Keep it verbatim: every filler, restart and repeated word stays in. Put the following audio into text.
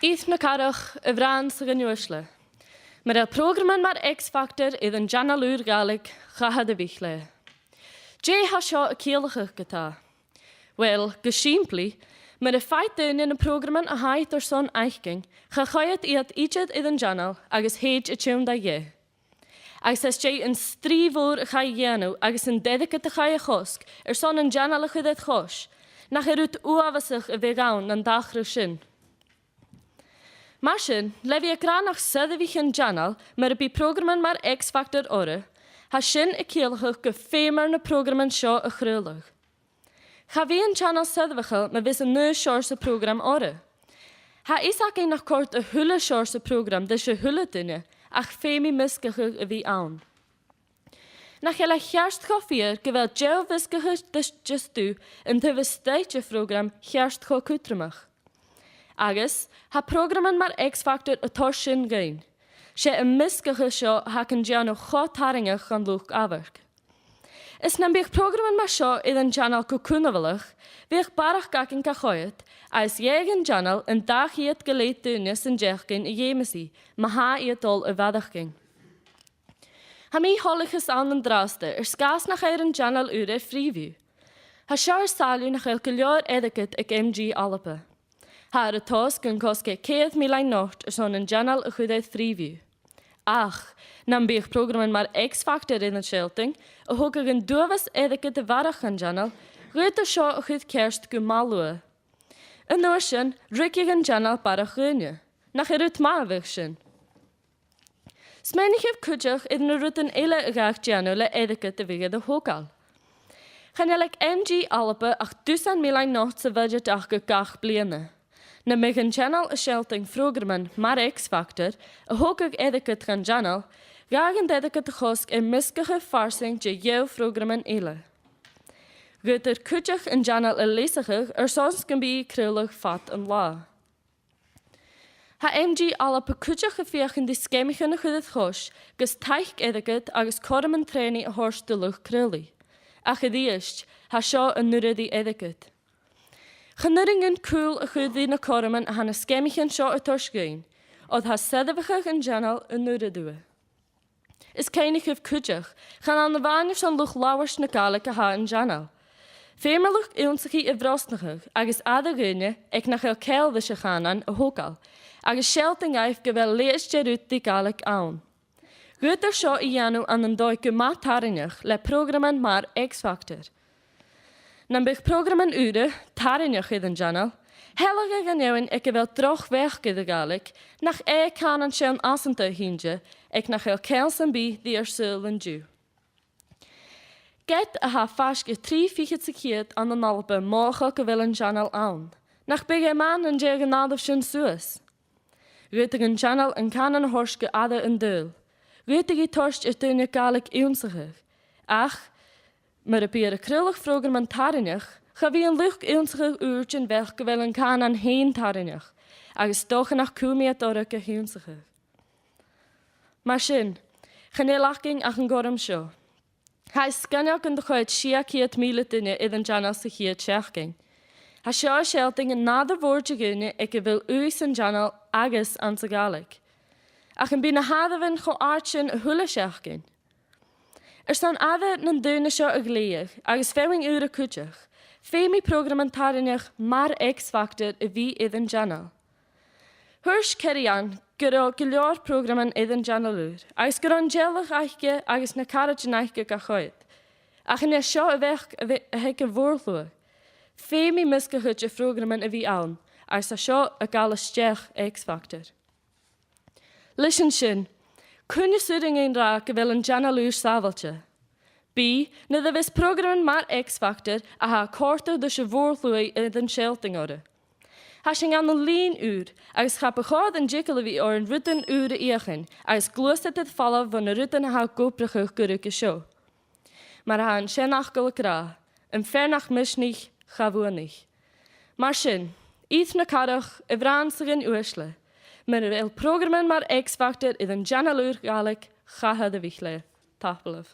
Ith na cathrach, a bhritheamhan 's a dhaoine uaisle. Mura bheil prògraman mar X Factor air an t-seanail ùr Ghàidhlig, chan eil e air a bhith le. Dè tha seo a' ciallachadh ge-tà? Uill, gu sìmplidh, mura faigh daoine na prògraman a th' aca airson fhaicinn, cha chaoidh iad idir air an t-seanail agus thèid an t-iongnadh dheth. Agus às dèidh an strì mhòr a chaidh a dhèanamh agus an t-airgead a chaidh a chosg airson an t-seanail a chur air chois, nach e rud uabhasach a bhiodh ann an t-atharrachadh sin. Mar sin, le bhith ag ràdh nach soirbhich an t-seanail mura bi prògraman mar X Factor orra, tha sin a' ciallachadh gu feumar na prògraman seo a chraoladh. Cha bhi an t-seanail soirbheachail ma bhios an aon seòrsa prògram orra. Tha fios againn nach còrd a h-uile seòrsa prògram ris a h-uile duine, ach feumaidh measgachadh a bhith ann. Nach eil e cheart cho fìor gu bheil deagh mheasgachadh de, de stuth an taobh a-staigh de phrògram cheart cho cudromach? Agus tha prògraman mar X Factor a' toirt sin dhuinn. 'S e am measgachadh seo a tha gan dèanamh cho tarraingeach dhan luchd-amhairc. Is nam biodh prògraman mar seo air an t-seanail gu cunbhalach, bhiodh barrachd againn ga choimhead, agus dh'fhaodadh an t-seanail an dà cheud gu leth duine san t-seachdain a dh'fheumas i, ma tha i a' dol a bharrachd. Tha mi toilichte ann an-dràsta air sgàth 's nach eil an t-seanail ùr air freeview. Tha seo air sàilleabh nach eil gu leòr airgid aig M G Alba. Thathar a' tòiseachadh gun cosg ceud millean not airson an t-seanail a chur air freeview. Ach, nam biodh prògraman mar X Factor air an t-sealltainn, a thogadh an t-uabhas airgid a bharrachd dhan t-seanail, dh'fhaodadh seo a chur ceart gu math luath. An uair sin, ruigeadh an t-seanail barrachd dhaoine. Nach e rud math a bhiodh sin? Smaoinichibh cuideachd air na rudan eile a ghabhadh dèanamh le airgead a bhiodh air a thogail. Chan eil aig M G Alba ach dusan millean not sa bhuidseat aca gach bliadhna. Nam biodh an t-seanail a' sealltainn phrògraman mar X Factor, a thogadh airgead dhan t-seanail, dh'fhaodadh an t-airgead a chosg air measgachadh farsaing de dheagh phrògraman eile. Dh'fhaodar cuideachd an t-seanail a leasachadh airson 's gum bi e a' craoladh fad an latha. Tha M G Alba cuideachd a' feuchainn ri sgeamaichean a chur air chois gus taic airgid agus cothroman trèanaidh a thoirt do luchd-craolaidh. Ach a-rithist, tha seo an urra ri airgead. Chan urrainn dhuinn cùl a chur ri na cothroman a tha na sgeamaichean seo a' toirt dhuinn, oir tha soirbheachadh an t-seanail an urra riutha. Is cuimhnichibh cuideachd, chan ann a-mhàin airson luchd-labhairt na Gàidhlig a tha an t-seanail. Feumar luchd-ionnsachaidh a bhrosnachadh agus aire dhaoine aig nach eil ceangal ris a' chànan a thogail, agus sealltainn dhaibh gu bheil leithid de rud ri Gàidhlig ann. Dh'fhaodar seo a dhèanamh ann an dòigh gu math tarraingeach le prògraman mar X Factor. Nam biodh prògraman ùra tarraingeach air an t-seanail, thealadh e dhan fheadhainn aig a bheil droch-bheachd air a' Ghàidhlig nach e cànan seann-fhasanta a th' innte, aig nach eil ceangal sam bith ri ar saoghal an-diugh. Ged a tha faisg air trì fichead sa cheud ann an Alba mothachadh gu bheil an t-seanail ann, nach biodh e math nan deigheadh an àireamh sin suas? Dh'fhaodadh an t-seanail an cànan a thoirt gu aire an t-saoghail. Dh'fhaodadh e toirt air daoine Gàidhlig ionnsachadh. Ach, mura bi iad a' craoladh phrògraman tarraingeach, cha bhi an luchd-ionnsachaidh ùr den bheachd gu bheil an cànan fhèin tarraingeach, agus 's dòcha nach cùm iad orra ga h-ionnsachadh. Mar sin, chan eil againn ach an cothrom seo. Tha e sgoinneil gun do choimhead sia ceud mìle duine air an t-seanail sa chiad seachdain. Tha seo a' sealltainn an àireamh mhòr de dhaoine aig a bheil ùidh san t-seanail agus anns a' Ghàidhlig. Ach am bi na h-àireamhan cho àrd sin a h-uile seachdain? Airson aire nan daoine seo a ghlèidheadh, agus feadhainn ùra cuideachd, feumaidh prògraman tarraingeach mar X Factor a bhith air an t-seanail. Thuirt Kerry-Ann gun robh gu leòr prògraman air an t-seanail ùr, agus gun robh an dealbh aice agus na caraidean aice ga choimhead. Ach an e seo a' bheachd a bh-, a th' aig a' mhòr-shluagh? Feumaidh measgachadh de phrògraman a bhith ann, agus tha seo a' gabhail a-steach X Factor. Leis an sin, cuin as urrainn dhuinn ràdh gu bheil an t-seanail ùr sàbhailte? Bidh, nuair a bhios prògraman mar X Factor a tha a' còrdadh ris a' mhòr-shluagh air an sealltainn orra. Tha sinn ann an linn ùr, agus cha bu chòir an t-eagal a bhith oirnn rudan ùra fheuchainn, agus gluasad air falbh bho na rudan a tha ag obrachadh gu ruige seo. Mar a tha an seanfhacal ag ràdh, am fear nach misnich, cha bhuannaich. Mar sin, ith na cathrach, a bhritheamhan 's a dhaoine uaisle, mura bheil prògraman mar X Factor air an t-seanail ùr Ghàidhlig, chan eil e air a bhith le. Tapadh leibh.